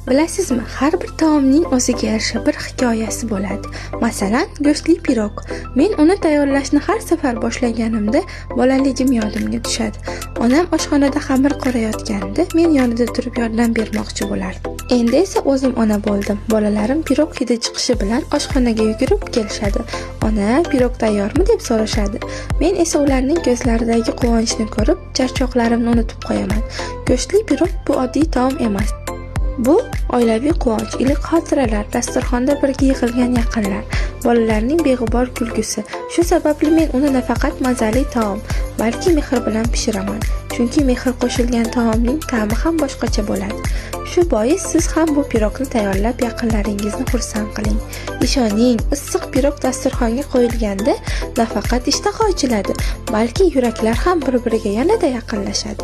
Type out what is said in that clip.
Bilasizmi, har bir taomning o'ziga yarasha bir hikoyasi bo'ladi. Masalan, go'shtli pirog. Men uni tayyorlashni har safar boshlaganimda bolaligim yodimga tushadi. Onam oshxonada xamir qorayotganda, men yonida turib yordam bermoqchi bo'lardim. Endi esa o'zim ona bo'ldim. Bolalarim pirog hidi chiqishi bilan oshxonaga yugurib kelishadi. "Ona, pirog tayyormi?" deb so'rashadi. Men esa ularning ko'zlaridagi quvonchni ko'rib, charchoqlarimni unutib qo'yaman. Go'shtli pirog bu oddiy taom emas. Bu oilaviy quvonch, iliq xotiralar, dasturxonda birga yig'ilgan yaqinlar, bolalarning beg'ubor kulgusi. Shu sababli men uni nafaqat mazali taom, balki mehr bilan pishiraman. Chunki mehr qo'shilgan taomning ta'mi ham boshqacha bo'ladi. Shu bois siz ham bu pirogni tayyorlab yaqinlaringizni xursand qiling. Ishoning, issiq pirog dasturxonga qo'yilganda nafaqat ishtaha ochiladi, balki yuraklar ham bir-biriga yanada yaqinlashadi.